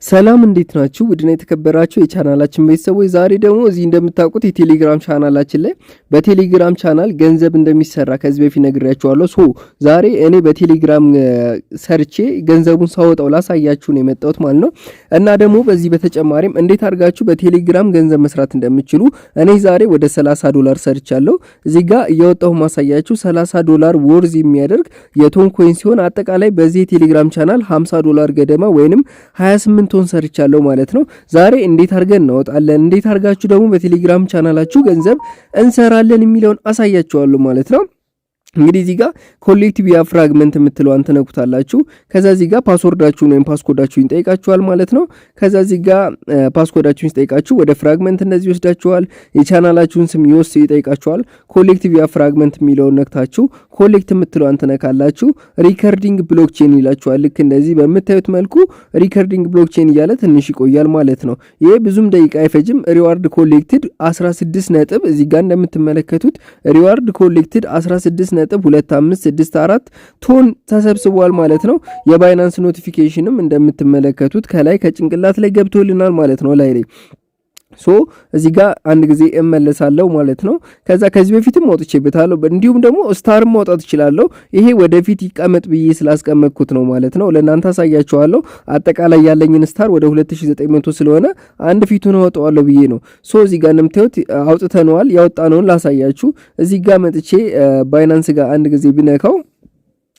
ሰላም፣ እንዴት ናችሁ? ውድና የተከበራችሁ የቻናላችን ቤተሰቦች፣ ዛሬ ደግሞ እዚህ እንደምታውቁት የቴሌግራም ቻናላችን ላይ በቴሌግራም ቻናል ገንዘብ እንደሚሰራ ከዚህ በፊት ነግሬያችኋለሁ። So ዛሬ እኔ በቴሌግራም ሰርቼ ገንዘቡን ሳወጣው ላሳያችሁ ነው የመጣሁት ማለት ነው። እና ደግሞ በዚህ በተጨማሪም እንዴት አድርጋችሁ በቴሌግራም ገንዘብ መስራት እንደምትችሉ እኔ ዛሬ ወደ 30 ዶላር ሰርቻለሁ። እዚህ ጋር እያወጣሁ ማሳያችሁ 30 ዶላር worth የሚያደርግ የቶን coin ሲሆን አጠቃላይ በዚህ የቴሌግራም ቻናል 50 ዶላር ገደማ ወይንም 28 ቶን ሰርቻለሁ ማለት ነው። ዛሬ እንዴት አድርገን እናወጣለን፣ እንዴት አድርጋችሁ ደግሞ በቴሌግራም ቻናላችሁ ገንዘብ እንሰራለን የሚለውን አሳያችኋለሁ ማለት ነው። እንግዲህ እዚህ ጋር collect via Fragment የምትለዋን ትነኩታላችሁ። ከዛ እዚህ ጋር password ኣችሁን ወይም passcode ኣችሁን ይጠይቃችኋል ማለት ነው። ከዛ እዚህ ጋር passcode ኣችሁን ሲጠይቃችሁ ወደ Fragment እንደዚህ ይወስዳችኋል። የቻናላችሁን ስም ይወስድ ይጠይቃችኋል። Collect via Fragment የሚለውን ነክታችሁ collect የምትለዋን ትነካላችሁ። Recording blockchain ይላችኋል። ልክ እንደዚህ በምታዩት መልኩ recording blockchain እያለ ትንሽ ይቆያል ማለት ነው። ይሄ ብዙም ደቂቃ አይፈጅም። Reward collected 16 ነጥብ፣ እዚህ ጋር እንደምትመለከቱት reward collected 16.2564 ቶን ተሰብስቧል ማለት ነው። የባይናንስ notification ም እንደምትመለከቱት ከላይ ከጭንቅላት ላይ ገብቶልናል ማለት ነው ላይ ላይ። So እዚህ ጋር አንድ ጊዜ እመለሳለሁ ማለት ነው። ከዛ ከዚህ በፊትም አውጥቼበታለሁ፣ እንዲሁም ደግሞ star ም ማውጣት እችላለሁ። ይሄ ወደፊት ይቀመጥ ብዬ ስላስቀመጥኩት ነው ማለት ነው። ለእናንተ አሳያችኋለሁ። አጠቃላይ ያለኝን star ወደ 2900 ስለሆነ አንድ ፊቱን አወጣዋለሁ ብዬ ነው። So እዚህ ጋር እንደምታዩት አውጥተነዋል። ያወጣነውን ላሳያችሁ። እዚህ ጋር መጥቼ ባይናንስ ጋር አንድ ጊዜ ብነካው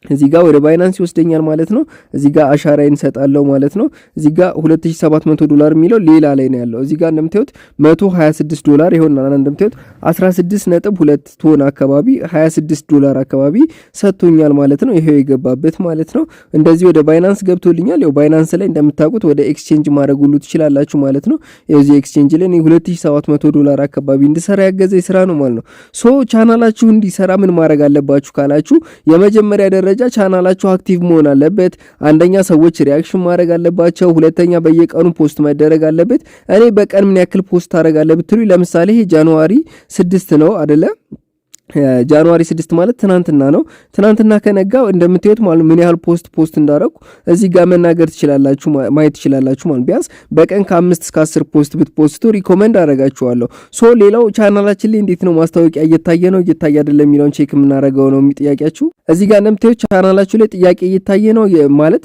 እዚህ ጋር ወደ ባይናንስ ይወስደኛል ማለት ነው። እዚህ ጋር አሻራዬን እሰጣለሁ ማለት ነው። እዚህ ጋር 2700 ዶላር የሚለው ሌላ ላይ ነው ያለው። እዚህ ጋር እንደምታዩት 126 ዶላር ይሆናል። እንደምታዩት 16.2 ቶን አካባቢ፣ 26 ዶላር አካባቢ ሰጥቶኛል ማለት ነው። ይሄው የገባበት ማለት ነው። እንደዚህ ወደ ባይናንስ ገብቶልኛል። ያው ባይናንስ ላይ እንደምታውቁት ወደ exchange ማድረግ ሁሉ ትችላላችሁ ማለት ነው። የዚህ exchange ላይ 2700 ዶላር አካባቢ እንድሰራ ያገዘ ስራ ነው ማለት ነው። So ቻናላችሁ እንዲሰራ ምን ማድረግ አለባችሁ ካላችሁ፣ የመጀመሪያ ደረጃ ቻናላችሁ active መሆን አለበት። አንደኛ ሰዎች reaction ማድረግ አለባቸው። ሁለተኛ በየቀኑ post መደረግ አለበት። እኔ በቀን ምን ያክል post አደርጋለሁ ብትሉ፣ ለምሳሌ ይሄ January 6 ነው አደለ? January 6 ማለት ትናንትና ነው። ትናንትና ከነጋ እንደምታዩት ማለት ምን ያህል post እንዳረኩ እዚህ ጋር መናገር ትችላላችሁ፣ ማየት ትችላላችሁ ማለት። ቢያንስ በቀን ከ5 እስከ 10 post ብት post ቱ recommend አደርጋችኋለሁ። So ሌላው ቻናላችን ላይ እንዴት ነው፣ ማስታወቂያ እየታየ ነው እየታየ አይደለም የሚለውን check የምናደርገው ነው ጥያቄያችሁ። እዚህ ጋር እንደምታዩት ቻናላችሁ ላይ ጥያቄ እየታየ ነው ማለት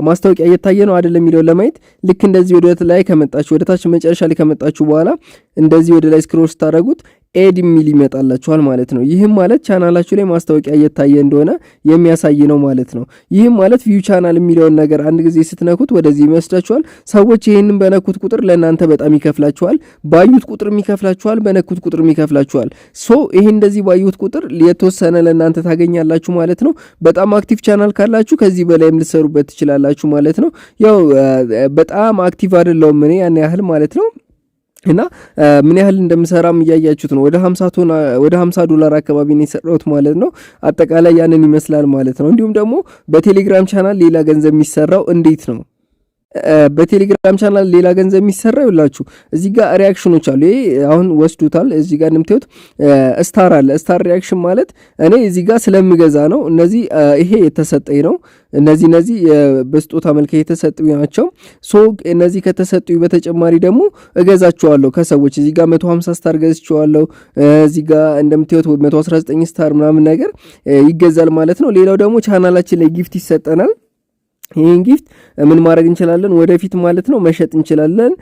ማስታወቂያ እየታየ ነው አይደለም የሚለውን ለማየት ልክ እንደዚህ ወደ ላይ ከመጣችሁ፣ ወደ ታች መጨረሻ ላይ ከመጣችሁ በኋላ እንደዚህ ወደ ላይ scroll ስታደርጉት ad የሚል ይመጣላችኋል ማለት ነው። ይህም ማለት ቻናላችሁ ላይ ማስታወቂያ እየታየ እንደሆነ የሚያሳይ ነው ማለት ነው። ይህም ማለት view channel የሚለውን ነገር አንድ ጊዜ ስትነኩት ወደዚህ ይወስዳችኋል። ሰዎች ይህንን በነኩት ቁጥር ለእናንተ በጣም ይከፍላችኋል። ባዩት ቁጥርም ይከፍላችኋል፣ በነኩት ቁጥርም ይከፍላችኋል። So ይሄ እንደዚህ ባዩት ቁጥር የተወሰነ ለእናንተ ታገኛላችሁ ማለት ነው። በጣም active channel ካላችሁ ከዚህ በላይም ልትሰሩበት ትችላላችሁ ማለት ነው። ያው በጣም active አይደለሁም እኔ ያን ያህል ማለት ነው። እና ምን ያህል እንደምሰራም እያያችሁት ነው። ወደ 50 ቶን፣ ወደ 50 ዶላር አካባቢ ነው የሰራሁት ማለት ነው። አጠቃላይ ያንን ይመስላል ማለት ነው። እንዲሁም ደግሞ በቴሌግራም ቻናል ሌላ ገንዘብ የሚሰራው እንዴት ነው? በቴሌግራም ቻናል ሌላ ገንዘብ የሚሰራ ይላችሁ እዚህ ጋር reaction ኖች አሉ። ይሄ አሁን ወስዱታል። እዚህ ጋር እንደምታዩት star አለ። Star reaction ማለት እኔ እዚህ ጋር ስለምገዛ ነው። እነዚህ ይሄ የተሰጠኝ ነው። እነዚህ በስጦታ መልክ የተሰጡኝ ናቸው። So እነዚህ ከተሰጡኝ በተጨማሪ ደግሞ እገዛቸዋለሁ ከሰዎች። እዚህ ጋር 150 star ገዝቼዋለሁ። እዚህ ጋር እንደምታዩት 119 star ምናምን ነገር ይገዛል ማለት ነው። ሌላው ደግሞ ቻናላችን ላይ gift ይሰጠናል። ይህን gift ምን ማድረግ እንችላለን? ወደፊት ማለት ነው መሸጥ እንችላለን።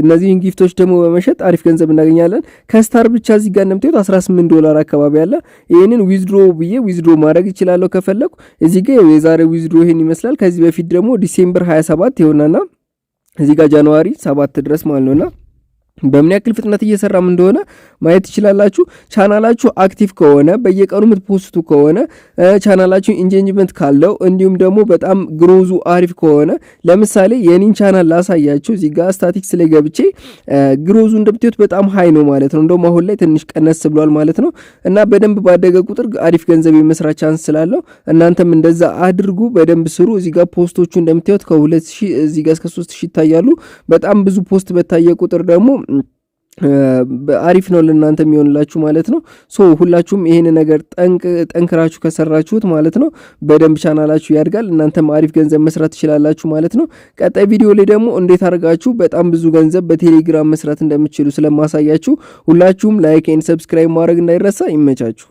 እነዚህን gift ኦች ደግሞ በመሸጥ አሪፍ ገንዘብ እናገኛለን። ከ star ብቻ እዚህ ጋር እንደምታዩት 18 ዶላር አካባቢ አለ። ይህንን withdraw ብዬ withdraw ማድረግ እችላለሁ ከፈለኩ። እዚህ ጋር የዛሬ withdraw ይህን ይመስላል። ከዚህ በፊት ደግሞ December 27 ይሆናና እዚህ ጋር January 7 ድረስ ማለት ነውና በምን ያክል ፍጥነት እየሰራም እንደሆነ ማየት ትችላላችሁ። ቻናላችሁ active ከሆነ፣ በየቀኑ የምት post ቱ ከሆነ፣ ቻናላችሁ engagement ካለው፣ እንዲሁም ደግሞ በጣም growth ኡ አሪፍ ከሆነ፣ ለምሳሌ የኔን ቻናል ላሳያችሁ። እዚህ ጋር ስታቲክስ ላይ ገብቼ growth ኡ እንደምታዩት በጣም high ነው ማለት ነው። እንደውም አሁን ላይ ትንሽ ቀነስ ብሏል ማለት ነው። እና በደንብ ባደገ ቁጥር አሪፍ ገንዘብ የመስራት chance ስላለው እናንተም እንደዛ አድርጉ፣ በደንብ ስሩ። እዚህ ጋር post ኦቹ እንደምታዩት ከ2000 እዚህ ጋር እስከ 3000 ይታያሉ። በጣም ብዙ post በታየ ቁጥር ደግሞ አሪፍ ነው ለእናንተ የሚሆንላችሁ ማለት ነው። So ሁላችሁም ይህን ነገር ጠንክራችሁ ከሰራችሁት ማለት ነው በደንብ ቻናላችሁ ያድጋል፣ እናንተም አሪፍ ገንዘብ መስራት ትችላላችሁ ማለት ነው። ቀጣይ ቪዲዮ ላይ ደግሞ እንዴት አድርጋችሁ በጣም ብዙ ገንዘብ በቴሌግራም መስራት እንደምትችሉ ስለማሳያችሁ ሁላችሁም like and subscribe ማድረግ እንዳይረሳ። ይመቻችሁ።